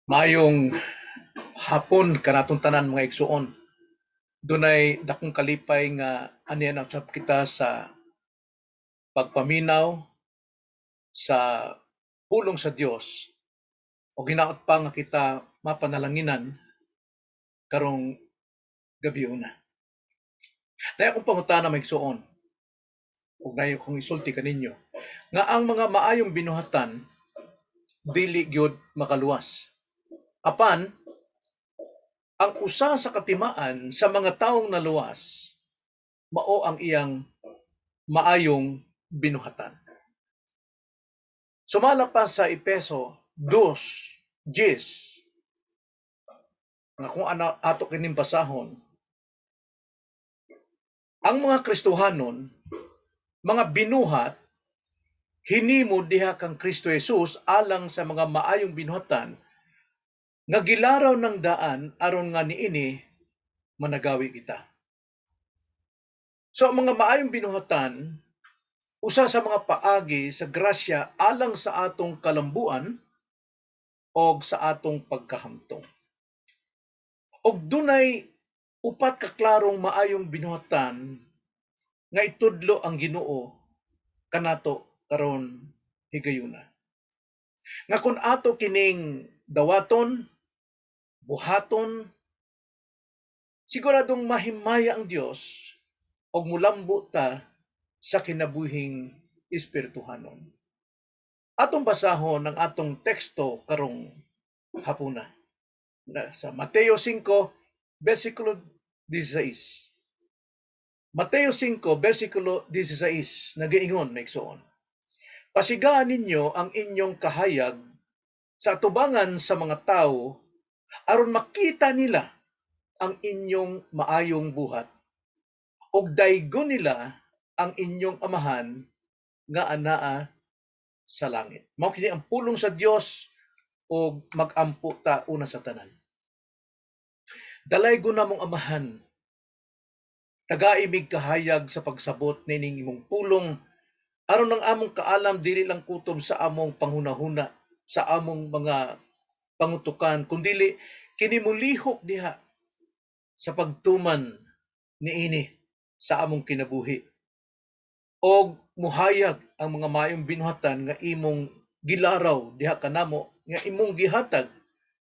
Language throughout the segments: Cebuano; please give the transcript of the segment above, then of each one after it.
Maayong hapon kanatong tanan, mga igsuon. Dunay dakong kalipay nga anian usab kita sa pagpaminaw sa pulong sa Dios o hinaot pa nga kita mapanalanginan karong gabiuna. Naay akong pangutana, mga igsuon, ug naay akong isulti kaninyo nga ang mga maayong binuhatan dili gyud makaluwas. Apan ang usa sa katimaan sa mga taong naluwas mao ang iyang maayong binuhatan. Sumala pa sa Epeso 2:10 nga kung ana ato kining basahon, ang mga Kristohanon, mga binuhat, hinimo diha kang Kristo Jesus alang sa mga maayong binuhatan nga gilaraw ng daan aron nga niini managawi kita. So ang mga maayong binuhatan usa sa mga paagi sa grasya alang sa atong kalambuan og sa atong pagkahamtong. Og dunay upat ka klarong maayong binuhatan nga itudlo ang Ginoo kanato karon higayuna. Nga kun ato kining dawaton, buhaton, siguradong mahimaya ang Dios og mulambo ta sa kinabuhing espirituhanon. Atong basahon ang atong teksto karong hapuna. Na sa Mateo 5 versikulo 16. Mateo 5 versikulo 16 nagaingon, mga igsoon: "Pasigaan ninyo ang inyong kahayag sa atubangan sa mga tao aron makita nila ang inyong maayong buhat ug daygon nila ang inyong Amahan nga anaa sa langit." Mao kini ang pulong sa Dios ug mag-ampo ta una sa tanan. Dalaygon namong Amahan, tagai mig kahayag sa pagsabot nining imong pulong aron ang among kaalam dili lang kutob sa among panghunahuna, sa among mga pangutukan, kundili kini molihok diha sa pagtuman niini sa among kinabuhi og muhayag ang mga maayong binuhatan nga imong gilaraw diha kanamo, nga imong gihatag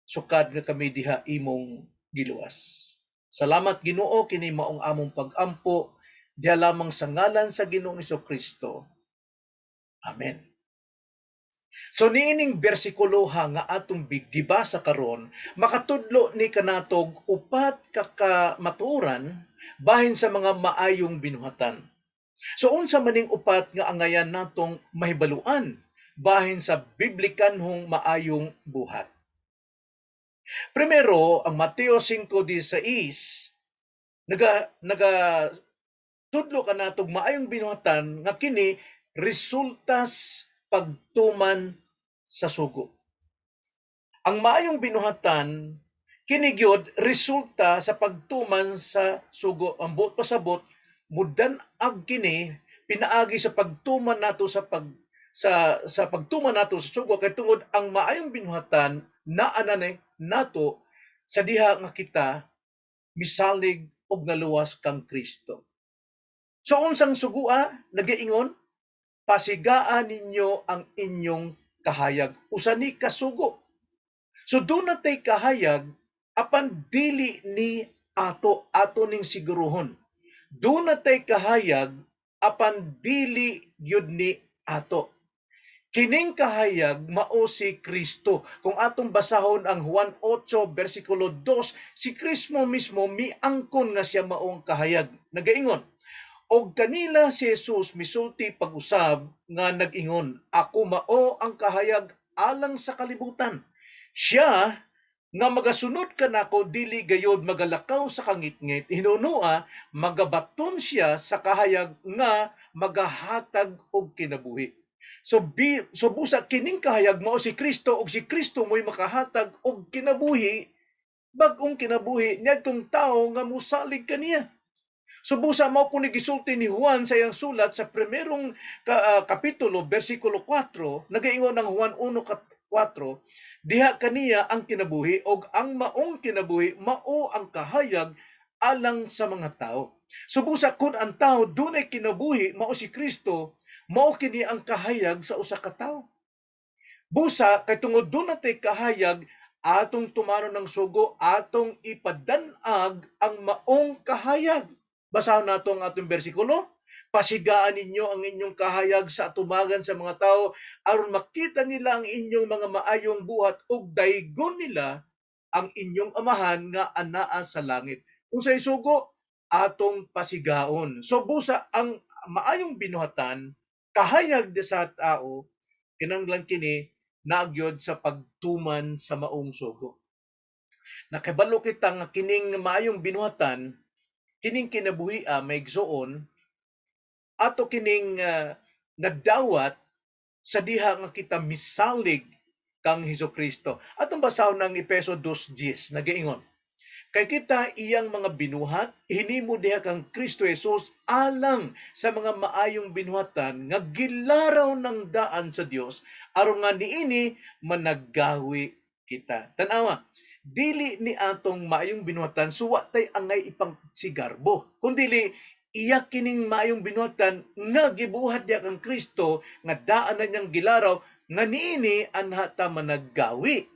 sukad nga kami diha imong giluwas. Salamat, Ginoo. Kini maong among pag-ampo diha lamang sa ngalan sa Ginoong Kristo. Amen. So niining bersikuloha nga atong gibasa karon, makatudlo ni kanatog upat ka kamatuoran bahin sa mga maayong binuhatan. So unsa maning upat nga angayan natong mahibaluan bahin sa biblikanhong maayong buhat? Primero, ang Mateo 5:16 naga tudlo kanatog maayong binuhatan nga kini resultas pagtuman sa sugo. Ang maayong binuhatan kini gyud resulta sa pagtuman sa sugo. Ang buot pasabot, mudan-ag kini pinaagi sa pagtuman nato sa pagtuman nato sa sugo kay tungod ang maayong binuhatan naa na ni nato sa diha nga kita misalig og naluwas kang Kristo. So unsang sugua? Nagaingon, "Pasigaa ninyo ang inyong kahayag." Usa ni kasugo. So duna tay kahayag apan dili ni ato, ato ning siguruhon. Duna tay kahayag apan dili gyud ni ato. Kining kahayag mao si Kristo. Kung atong basahon ang Juan 8 bersikulo 2, si Kristo mismo miangkon nga siya maong kahayag. Nagaingon, "Og kanila si Jesus misulti pag-usab nga nag-ingon, 'Ako mao ang kahayag alang sa kalibutan. Siya nga magasunod kanako dili gayod magalakaw sa kangitngit, hinunoa magabaton siya sa kahayag nga magahatag og kinabuhi.'" So busa kining kahayag mao si Kristo ug si Kristo mo'y makahatag og kinabuhi, bag-ong kinabuhi niadtong tawo nga mosalig kaniya. So busa mao kuni gisulti ni Juan sa iyang sulat sa primerong kapitulo bersikulo 4, nagaingon ang Juan 1 4, diha kaniya ang kinabuhi og ang maong kinabuhi mao ang kahayag alang sa mga tao. So busa kun ang tao dunay kinabuhi, mao si Kristo, mao kini ang kahayag sa usa ka tawo. Busa kay tungod duna tay kahayag, atong tumanon ng sugo, atong ipadanag ang maong kahayag. Basahon nato ang atong bersikulo. Pasigaan ninyo ang inyong kahayag sa atubangan sa mga tao aron makita nila ang inyong mga maayong buhat ug daygon nila ang inyong Amahan nga anaa sa langit. Unsay sugo? Atong pasigaon. So busa ang maayong binuhatan, kahayag di sa tao, kinahanglan kini naagyod sa pagtuman sa maong sugo. Nakibalo kita nga kining maayong binuhatan, kining kinabuhia, mga igsoon, ato kining nadawat sa diha nga kita misalig kang Hesus Kristo. Atong basahon ng Epeso 2:10, nagaingon: "Kay kita iyang mga binuhat, hinimo diha kang Kristo Jesus alang sa mga maayong binuhatan nga gilaraw ng daan sa Dios aron nga niini managawi kita." Tan-awa, dili ni atong maayong binuhatan, so wa tay angay ipangsigarbo. Kundili iya kining maayong binuhatan nga gibuhat diha kang Kristo nga daan na niyang gilaraw nga niini anha ta managgawi.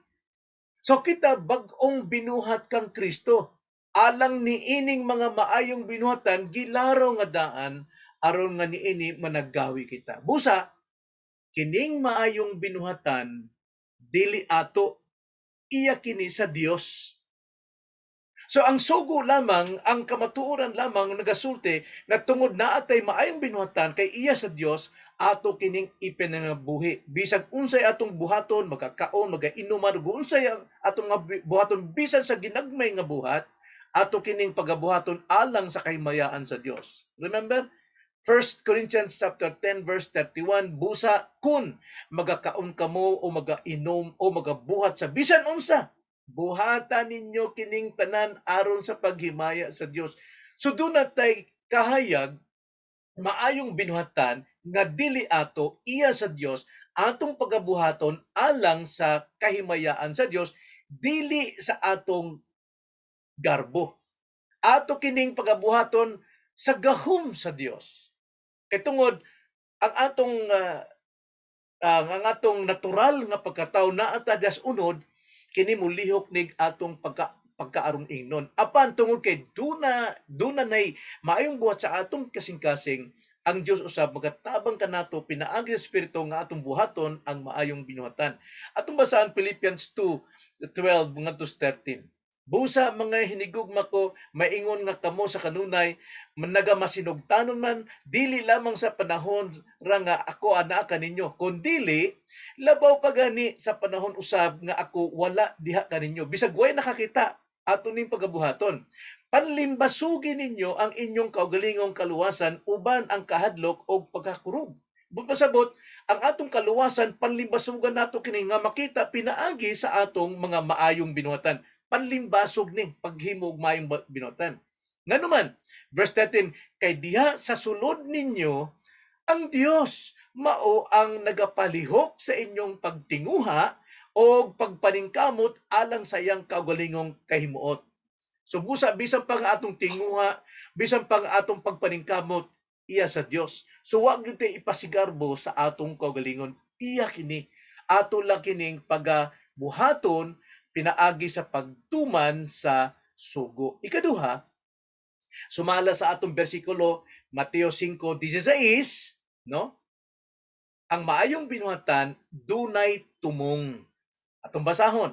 So kita bag-ong binuhat kang Kristo. Alang niining mga maayong binuhatan gilaraw nga daan aron nga niini managgawi kita. Busa kining maayong binuhatan dili ato, iya kini sa Dios. So ang sugo lamang, ang kamatuoran lamang nagasulti nga tungod naa tay maayong binuhatan kay iya sa Dios, ato kining ipinangabuhi. Bisag unsay atong buhaton, magkakaon, magainuman, ug unsay ang atong nga buhaton bisan sa ginagmay nga buhat, ato kining pagabuhaton alang sa kahimayaan sa Dios. Remember? 1 Corinthians chapter 10 verse 31, busa kun magakaon kamo o magainom o magabuhat sa bisan unsa, buhata ninyo kining tanan aron sa paghimaya sa Dios. So duna tay kahayag, maayong binuhatan nga dili ato, iya sa Dios, atong pagabuhaton alang sa kahimayaan sa Dios, dili sa atong garbo. Ato kining pagabuhaton sa gahom sa Dios. Kay tungod ang atong ang atong natural nga pagkatawo naa ta sa unod, kini molihok nig atong pagkaarong ingnon. Apan tungod kay duna nay maayong buhat sa atong kasing-kasing, ang Dios usab magatabang kanato pinaagi sa Espiritu nga atong buhaton ang maayong binuhatan. Atong basaan Philippians 2:12 ngadto 13. Busa mga hinigugma ko, maingon nga kamo sa kanunay, nagamasinugtanon man, dili lamang sa panahon ra nga ako anaa kaninyo, kundili labaw pa gani sa panahon usab nga ako wala diha kaninyo. Bisag way nakakita, ato ning pagabuhaton. Panlimbasugi ninyo ang inyong kaugalingong kaluwasan uban ang kahadlok og pagkakurog. Pasabot, ang atong kaluwasan panlimbasugan nato kini nga makita pinaagi sa atong mga maayong binuhatan. Panlimbasog ni paghimo og maayong binuhatan. Ngano man, verse 13, kay diha sa sulod ninyo ang Dios mao ang nagapalihok sa inyong pagtinguha o pagpaningkamot alang sa iyang kaugalingong kahimuot. So busa bisan pa nga atong tinguha, bisan pa nga atong pagpaningkamot, iya sa Dios. So wag gyud tay ipasigarbo sa atong kaugalingon. Iya kini. Ato lang kining pagabuhaton pinaagi sa pagtuman sa sugo. Ikaduha, sumala sa atong bersikulo Mateo 5:16, no? Ang maayong binuhatan dunay tumong. Atong basahon.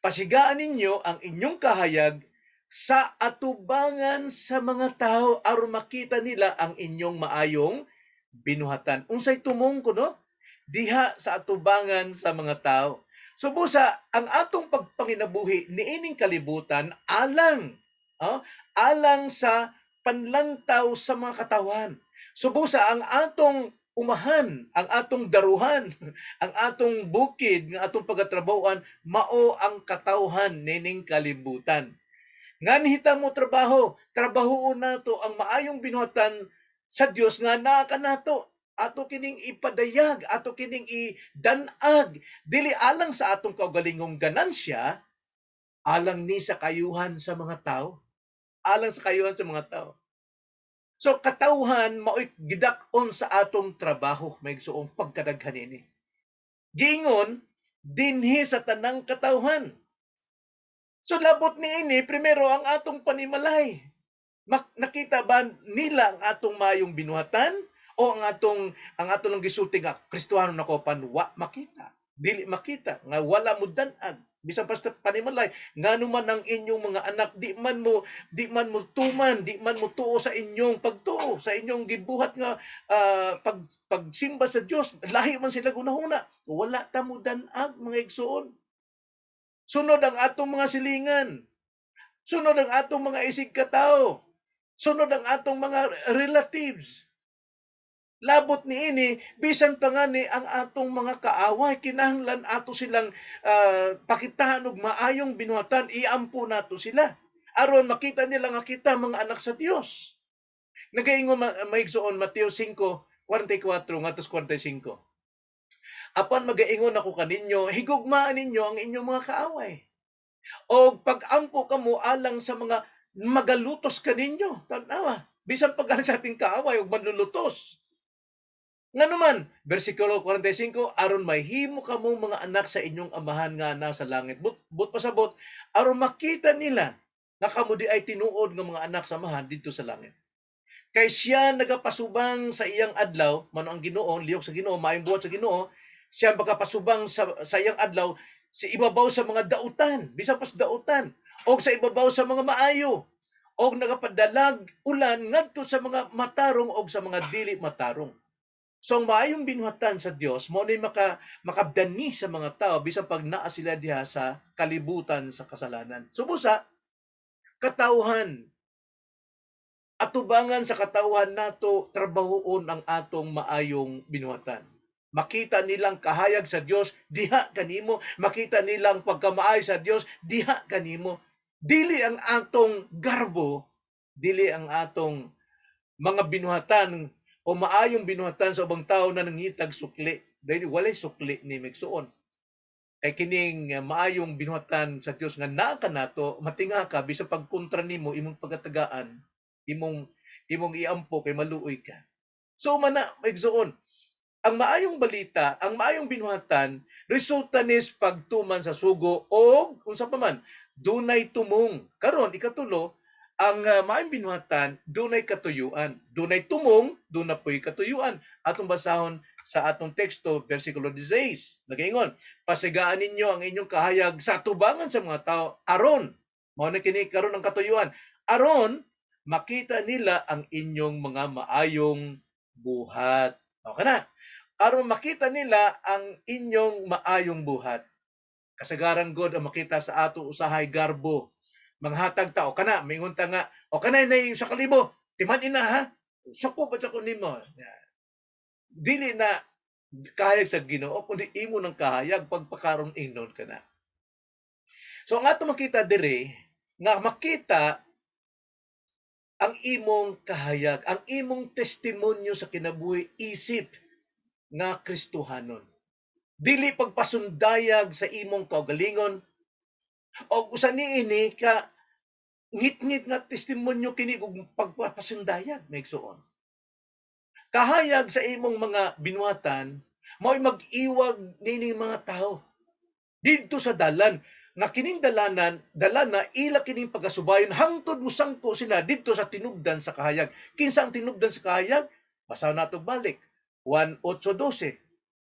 Pasigaan ninyo ang inyong kahayag sa atubangan sa mga tao aron makita nila ang inyong maayong binuhatan. Unsay tumong kuno? Diha sa atubangan sa mga tao. So busa ang atong pagpanginabuhi niining kalibutan alang sa panlantaw sa mga katawhan. So busa ang atong umahan, ang atong daruhan, ang atong bukid nga atong pagatrabahoan mao ang katawhan nining kalibutan. Nganhi ta mo trabaho, trabahoon nato ang maayong binuhatan sa Dios nga naa kanato Ato kining ipadayag, ato kining idanag, dili alang sa atong kaugalingong ganansya, alang ni sa kayuhan sa mga tao. Alang sa kayuhan sa mga tao. So katawhan mao'y gidak-on sa atong trabaho, mga igsoon, pagkadaghan ini. Giingon dinhi sa tanang katawhan. So labot niini primero ang atong panimalay. Nakita ba nila ang atong maayong binuhatan o ang atong lang gisulti nga Kristohano nako pan wa makita? Dili makita nga wala mo dan-ag bisan pa sa panimalay. Ngano man ang inyong mga anak di man mo tuman, di man mo tuo sa inyong pagtuo, sa inyong gibuhat nga pagsimba sa Dios, lahi man sila gunahuna, wala ta mo dan-ag, mga igsoon. Sunod ang atong mga silingan, sunod ang atong mga isig katawo, sunod ang atong mga relatives. Labot niini, bisan pa nga ni ang atong mga kaaway, kinahanglan ato silang pakitaan og maayong binuhatan, iampo nato sila aron makita nila nga kita mga anak sa Dios. Nagaingon, mga igsoon, Mateo 5:44 ngadto 45. "Apan magaingon ako kaninyo, higugmaan ninyo ang inyong mga kaaway. O pag-ampo kamo alang sa mga magalutos kaninyo." Tanawa, bisan pag sa ating kaaway ug manlulutos. Nganuman, versikulo 45, "aron mahimo kamo mga anak sa inyong Amahan nga nasa langit." But pasabot, aron makita nila nga kamo di ay tinuod nga mga anak sa Amahan didto sa langit. "Kay siya nagapasubang sa iyang adlaw," man ang Ginoo, lihok sa Ginoo, maayong buhat sa Ginoo, siya makapasubang sa iyang adlaw sa ibabaw sa mga dautan, bisan pas dautan, o sa ibabaw sa mga maayo, og nagapadalag ulan ngadto sa mga matarong og sa mga dili matarong. So ang maayong binuhatan sa Dios mao ni makabdani sa mga tao bisan pag naa sila diha sa kalibutan sa kasalanan. Subusa katawhan, atubangan sa katawhan nato trabahoon ang atong maayong binuhatan. Makita nilang kahayag sa Dios diha kanimo, makita nilang pagkamaay sa Dios diha kanimo. Dili ang atong garbo, dili ang atong mga binuhatan o maayong binuhatan sa ubang tao na nangitag sukli. Dahil walay sukli ni, migsuon. Kay kining maayong binuhatan sa Dios nga naa kanato, matinga ka bisan pagkontra nimo imong pagatagaan, imong iampo kay maluoy ka. So mana, igsoon, ang maayong balita, ang maayong binuhatan, resulta nis pagtuman sa sugo og unsa pa man, dunay tumong. Karon ikatulo, ang maayong binuhatan dunay katuyuan. Dunay tumong, duna po'y katuyuan. Atong basahon sa atong teksto, versikulo 16. Nagaingon, "Pasigaan ninyo ang inyong kahayag sa tubangan sa mga tao aron," mao na kini karon ang katuyuan, "aron makita nila ang inyong mga maayong buhat." Okay na. Aron makita nila ang inyong maayong buhat. Kasagaran god ang makita sa ato usahay garbo. Manghatag ta o kana mingon ta nga o kana nay sa kalibo timan ina ha, suko ba sa nimo. Dili na kahayag sa Ginoo kundi imo ng kahayag pagpakaron ingnon ka na. So ang ato makita dire nga makita ang imong kahayag, ang imong testimonyo sa kinabuhi isip nga Kristohanon. Dili pagpasundayag sa imong kaugalingon o usa niini ka ngit-ngit nga testimonyo kini og pagpapasundayag, maigsuon. Kahayag sa imong mga binuhatan mao'y mag-iwag nining mga tao didto sa dalan nga kining dalanan dalana ila kining pagkasubayon hangtod mosangko sila didto sa tinubdan sa kahayag. Kinsa ang tinubdan sa kahayag? Basa nato balik 1:8-12.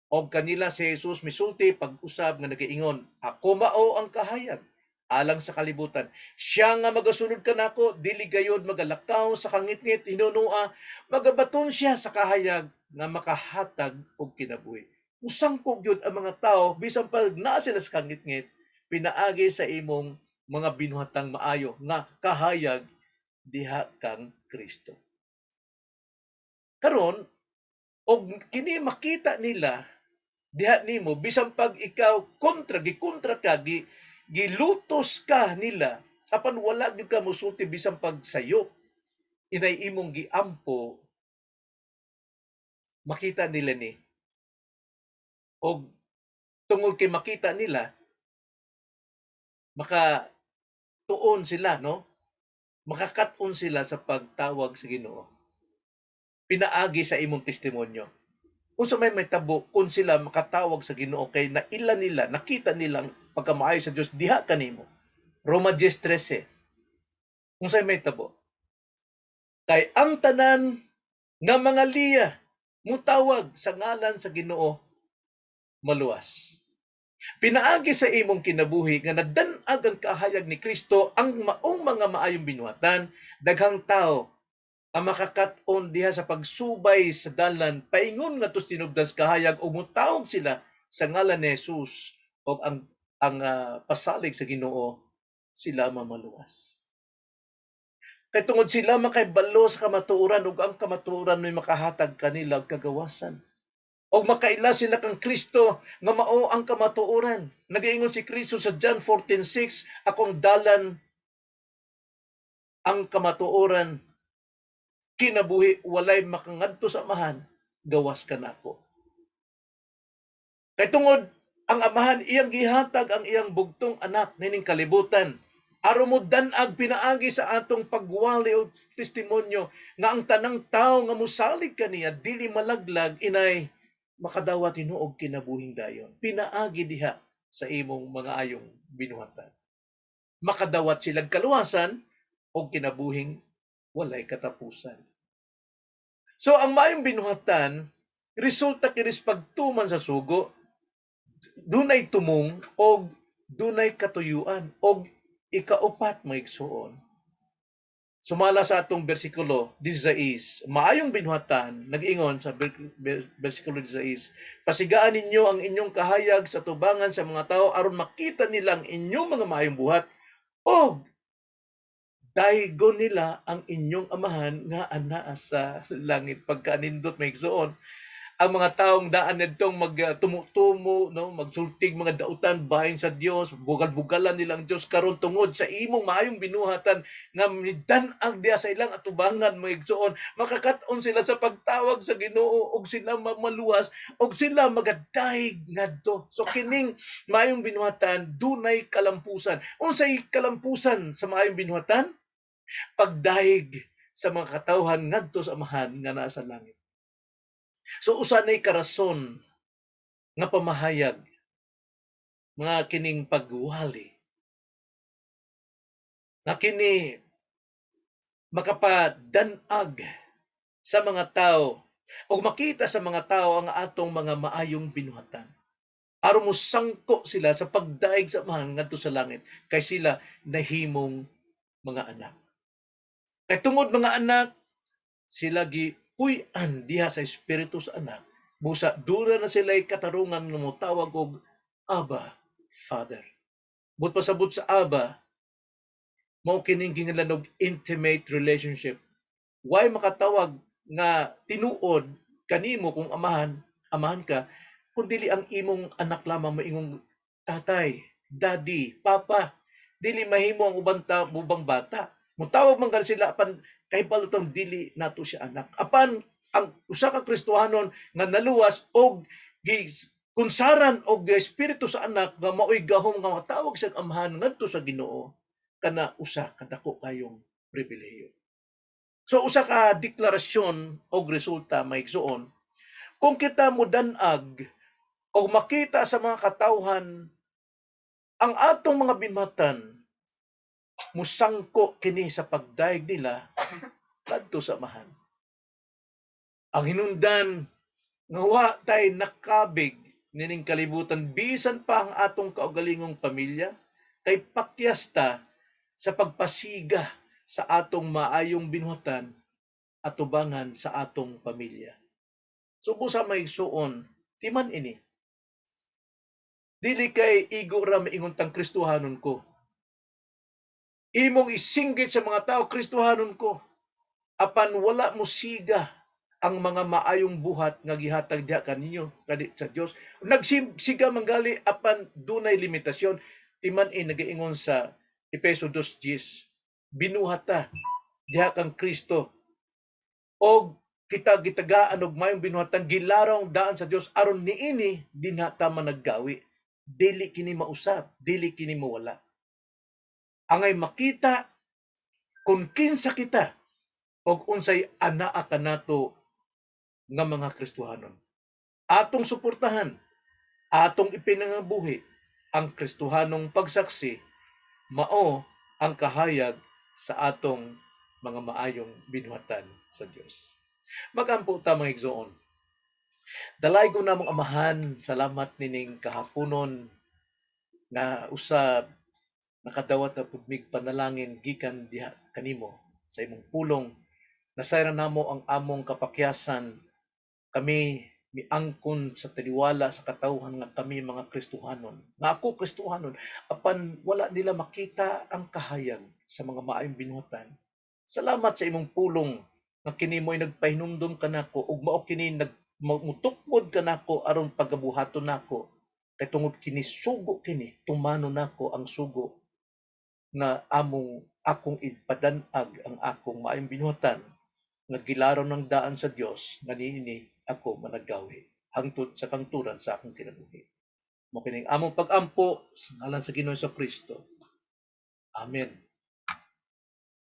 "Og kanila si Jesus misulti pag-usab nga nagaingon, 'Ako mao ang kahayag alang sa kalibutan. Siya nga magasunod kanako dili gayod magalakaw sa kangitngit, hinunua magabaton siya sa kahayag nga makahatag og kinabuhi.'" Musangko gyud ang mga tao bisan pag naa sila sa kangitngit pinaagi sa imong mga binuhatang maayo nga kahayag diha kang Kristo. Karon og kini makita nila diha nimo bisan pag ikaw kontra, gikontra ka, gilutos ka nila, apan wala gyud ka mosulti bisan pag sayop inay imong giampo. Makita nila ni. Og tungod kay makita nila, maka tuon sila, no? Makakat-on sila sa pagtawag sa Ginoo. Pinaagi sa imong testimonyo. Unsa may mahitabo kung sila makatawag sa Ginoo kay naila nila, nakita nilang pagkamaayo sa Dios diha kanimo? Roma 10:13. Unsay mahitabo? Kay ang tanan nga mga liya mutawag sa ngalan sa Ginoo maluwas. Pinaagi sa imong kinabuhi nga nadan-ag ang kahayag ni Kristo, ang maong mga maayong binuhatan, daghang tao ang makakat-on diha sa pagsubay sa dalan paingon ngadto sa tinubdan sa kahayag ug motawag sila sa ngalan ni Jesus ug ang pasalig sa Ginoo, sila mamaluwas. Kay tungod sila makahibalo sa kamatuoran ug ang kamatuoran may makahatag kanila og kagawasan. Og makaila sila kang Kristo nga mao ang kamatuoran. Nagaingon si Kristo sa John 14:6, "Akong dalan, ang kamatuoran, kinabuhi, walay makangadto sa Amahan gawas kanako." Kay tungod ang Amahan iyang gihatag ang iyang bugtong anak nining kalibutan aron mo dan-ag pinaagi sa atong pagwali o testimonyo nga ang tanang tawo nga mosalig kaniya dili malaglag, inay makadawat hinuog kinabuhing dayon. Pinaagi diha sa imong mga ayong binuhatan, makadawat silag kaluwasan o kinabuhing walay katapusan. So ang maayong binuhatan resulta kini sa pagtuman sa sugo, dunay tumong og dunay katuyuan. Og ikaupat, mga igsuon, sumala sa atong bersikulo 16, maayong binuhatan, nag-ingon sa bersikulo 16, "Pasigaan ninyo ang inyong kahayag sa tubangan sa mga tao aron makita nila ang inyong mga maayong buhat og daygon nila ang inyong Amahan nga anaa sa langit." Pagkanindot, mga igsuon, ang mga taong daan nidtong magtumo-tumo, no, magsultig mga dautan bahin sa Dios, bugal-bugalan nila ang Dios, karon tungod sa imong maayong binuhatan nga midan-ag diha sa ilang atubangan, mga igsuon, makakat-on sila sa pagtawag sa Ginoo ug sila mamaluwas ug sila magadayeg ngadto. So kining maayong binuhatan dunay kalampusan. Unsay kalampusan sa maayong binuhatan? Pagdayeg sa mga katawhan ngadto sa Amahan nga naa sa langit. So usa nay karason nga pamahayag mga kining pagwali nga kini makapadan-ag sa mga tao ug makita sa mga tao ang atong mga maayong binuhatan aron mosangko sila sa pagdaig sa Amahan ngadto sa langit kay sila nahimong mga anak. Kay tungod mga anak sila, gipuy-an diha sa espiritu sa anak, busa duna na sila'y katarungan nga motawag og "Abba, Father." But pasabot sa Abba, mao kining ginganlan og intimate relationship. Why makatawag nga tinuod kanimo kung amahan, amahan ka, kung dili ang imong anak lamang moingong tatay, daddy, papa? Dili mahimo ang ubang ubang bata. Mutawag man gani sila apan kahibalo tong dili nato siya anak. Apan ang usa ka Kristohanon nga naluwas og kunsaran og espiritu sa anak nga maoy gahom nga matawag sa Amahan ngadto sa Ginoo, kana usa ka dako kayong pribilehiyo. So usa ka deklarasyon og resulta, mga igsuon, kung kita modan-ag og makita sa mga katawhan ang atong mga binuhatan, musangko kini sa pagdayeg nila kadto sa Amahan. Ang hinungdan nga wa tay nakabig nining kalibutan, bisan pa ang atong kaugalingong pamilya, kay pakyas ta sa pagpasiga sa atong maayong binuhatan atubangan sa atong pamilya. So busa, mga igsuon, timan ini. Dili kay igo ra maingon tang Kristohanon ko. Imong isinggit sa mga tao, "Kristohanon ko." Apan wala mo siga ang mga maayong buhat nga gihatag diha kaninyo kadi sa Dios. Nagsiga manggali apan dunay limitasyon. Timan e nagaingon sa Efeso 2:10, binuhat ta diha kang Kristo og Kita gitagaan og maayong binuhatan, gilaraw ang daan sa Dios aron niini dinha ta managgawi. Dili kini mausab, dili kini mawala. Angay makita kung kinsa kita og unsay anaa kanato nga mga Kristohanon. Atong suportahan, atong ipinangabuhi ang Kristohanong pagsaksi, mao ang kahayag sa atong mga maayong binuhatan sa Dios. Magampo ta, mga igsoon. Dalaygon namong Amahan, salamat nining kahaponon nga usab nakadawat na pud mig panalangin gikan diha kanimo sa imong pulong. Nasayran namo ang among kapakyasan. Kami miangkon sa taliwala sa katawhan nga kami mga Kristohanon, nga ako Kristohanon, apan wala nila makita ang kahayag sa mga maayong binuhatan. Salamat sa imong pulong nga kini mo'y nagpahinumdom kanako ug mao kini nag mutukmod kanako aron pagabuhaton nako, kay tungod kini sugo, kini tumano nako ang sugo nga among akong ipadan-ag ang akong maayong binuhatan nga gilaraw ng daan sa Dios nga niini ako managgawi hangtod sa kangturan sa akong kinabuhi. Mao kining among pag-ampo sa ngalan sa Ginoo Kristo. Amen.